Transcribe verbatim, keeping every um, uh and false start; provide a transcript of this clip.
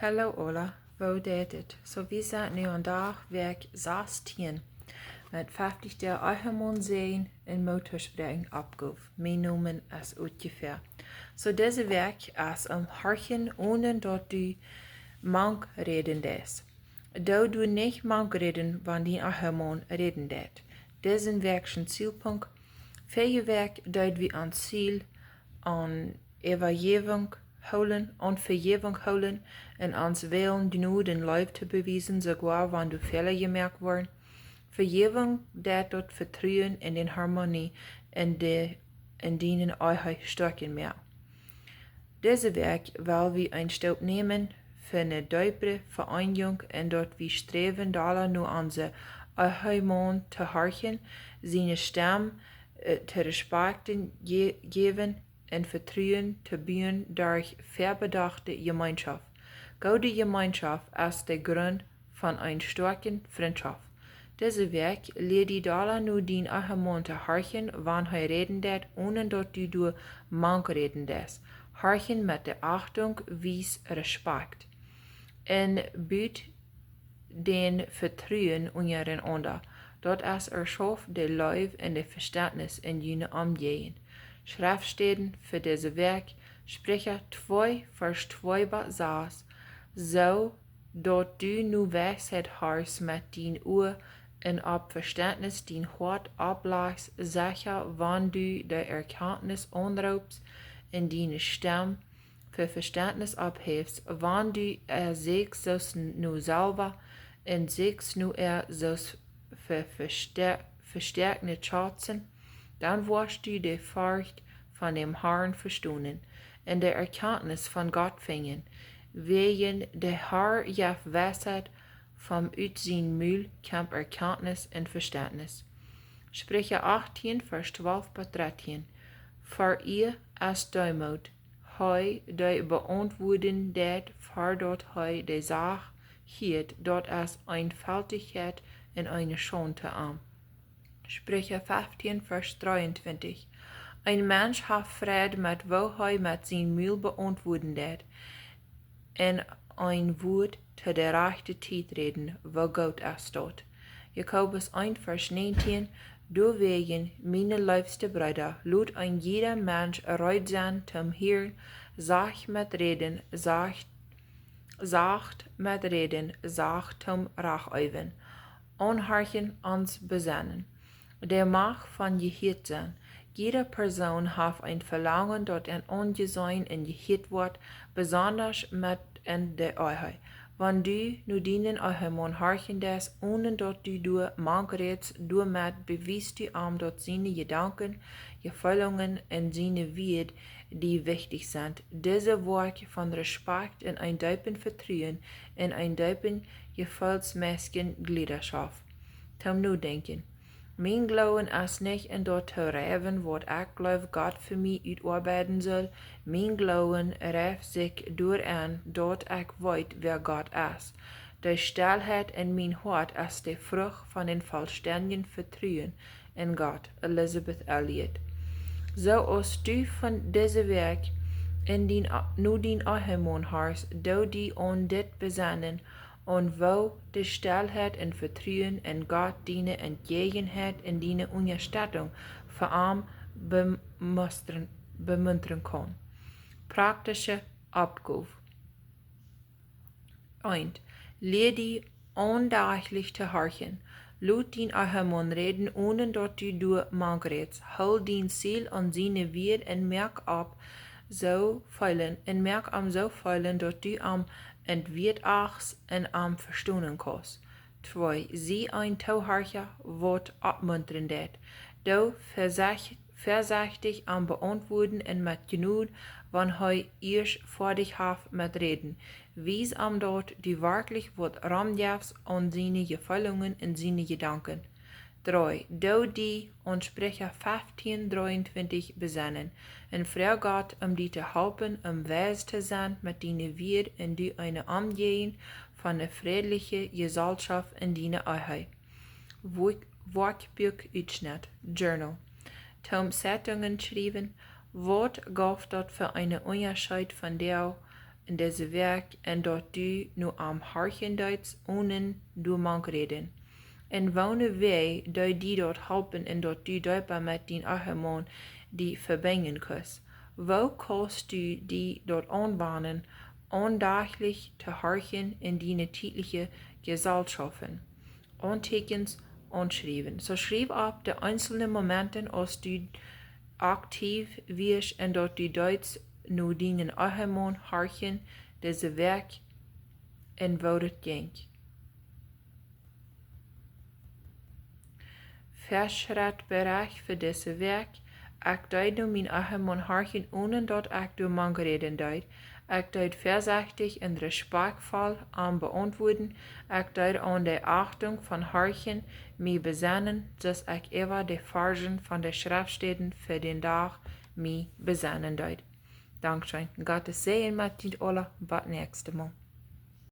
Hallo aula, woo jeit et? Soo, wie sent nu aun Dach Wäakj sastieen met fefftich Doag Ehemaun säajnen un Moot toospräakjen Oppgow. Mien Nomen es Utje Fäa. Soo, dise Wäakj es om horchen, onen daut du mank räden deist. Doo du nich mank räden, wan dien Ehemaun räden deit. Dise Wäakj sien Zielpunkt. Väaje Wäakj deed wie aun Ziel aun Äwajäwunk hoolen, aun Vejäwunk hoolen un ons wellen Jnod un Leew to bewiesen, soogoa wan doa Fäla jemoakt woaren. Vejäwunk deit daut Vetruen un de Harmonie en de, en diene Ehe stoakjen moaken. Dise Wäakj well wie een Stap nämen fa eene deepre Veeenjunk un daut wie sträwen dolla no onse Ehemaun to horchen, siene Stemm, äh, to Respakjten je-, jäwen un Vetruen to buen derch väabedochte Jemeenschoft. Goode Jemeenschoft es de Grunt von eene stoakje Frintschoft. Dise Wäakj lia die dolla no dien Ehemaun to horchen, wan hee räden deit, onen daut du doa mank räden deist. Horchen met de Achtunk, wiest Respakjt un but dän Vetruen unjarenaunda. Daut es, erschauft de Leew un de Vestentnis en june Omjäajent. Schreftstäden fa dise Wäakj: Spricha twee, Varsch twee bat sas. Soo daut du no Weisheit horchst met dien Ua un opp Vestentnis dien Hoat opplajchst, secha, wan du de Erkjantnis aunroopst un diene Stemm fa Vestentnis opphäfst, wan du äa sieekjst soo aus no Selwa un sieekjst no äa soo aus fa veste-, vestäakjne Schatzen, dan woascht du de Forcht von däm Harn vestonen un de Erkjantnis von Gott finjen, wiels de Har jeft Weisheit, von ut sien Mul kjemt Erkjantnis un Vestentnis. Spricha achtieen, Varsch twalf bat dartieen. Ver Ea es Deemoot, hee, dee beauntwuaden deit, ver daut hee de Sach hieet, daut es Eenfeltichkjeit un eene Schaund to am. Spricha feftieen, Varsch dreeuntwintich. Een Mensch haft Freid met woo hee met sien Mul beauntwuaden deit, un een Wuat to de rajchte Tiet räden, woo goot es daut. Jakobus eent, Varsch näajentieen. Doawäajen, miene leefste Breeda, lot een jieda Mensch reed sennen toom hieren, sacht met räden, sacht, sacht met räden, sacht toom Rach äwen, aunhorchen, ons besennen. De Macht von jehieet sennen. Jieda Persoon haft een Velangen, daut an aunjeseenen un jehieet woat, besonda met en de Ehe. Wan du no dienen Ehemaun horchen deist, onen daut du doa mank rätst, doamet bewiest du am daut siene Jedanken, Jefeelungen un siene Wieed die wichtich sent. Dise Wäakj von Respakjt un een deepen Vetruen un een deepen jefeelsmäßijen Jliedaschoft. Toom nodenkjen. Mien Gloowen es nich en daut to reiwen, waut ekj jleew Gott fa mie utoabeiden saul. Mien Gloowen reft sikj doaraun, daut ekj weet, wäa Gott es. De Stellheit en mien Hoat es de Frucht von een vollstendjet Vetruen en Gott. Elisabeth Elliot. Soo aus du von dise Wäakj en dien, no dien Ehemaun horchst, doo die aun dit besennen, aun woo de Stellheit un Vetruen en Gott diene Entjäajenheit un diene Unjastettunk fa am bemustren, bemuntren kaun. Praktische Oppgow. Eent. Lia die aundachlich to horchen. Lot dien Ehemaun räden, onen daut du doa mank rätst. Hool dien Ziel aun siene Wieed un moak opp soo feelen, un moak am soo feelen, daut du am en Wieet achtst un am vestonen kaust. Twee. Sie een Toohorcha, waut oppmuntren deit. Doo väasecht-, väasechtich am beauntwuaden un met Jnod, wan hee ieescht foadich haft met räden. Wies am daut du werkjlich waut Rum jefst aun siene Jefeelungen un siene Jedanken. Dree. Doo die aun Spricha feftieen dreeuntwintich besennen un froag Gott, om die to halpen, om weis to sennen met diene Wieed un die eene Omjäajent von eene frädliche Jeselschoft en diene Ehe. Wo-, Wieetbuak Utschnett, Journal. Toom Zeitungen schriewen. Waut jeef daut fa eenen Unjascheet von dee en dise Wäakj, un daut du no am horchen deetst onen doamank räden? Un woone Wäaj deed die daut halpen un daut du deepa met dien Ehemaun die vebinjen kust? Woo kaust du die daut aunwanen, aundachlich to horchen en diene tietliche Jesalschoften? Auntekjens aunschriewen. Soo schriew opp de eensle Momenten aus du aktiv wieescht un daut du deetst no dienen Ehemaun horchen dise Wäakj un woo daut jinkj. Fortschrittberecht fa dise Wäakj: Ekj deed no mien Ehemaun horchen onen daut ekj doamank räden deed. Ekj deed väasechtich un respektvoll am beauntwuaden. Ekj deed aun de Achtunk von horchen mie besennen, soo aus ekj äwa de Varschen von de Schreftstäden fa dän Dach mie besennen deed. Dankscheen. Gottes Säajen met junt aula. Bat näakjstet Mol.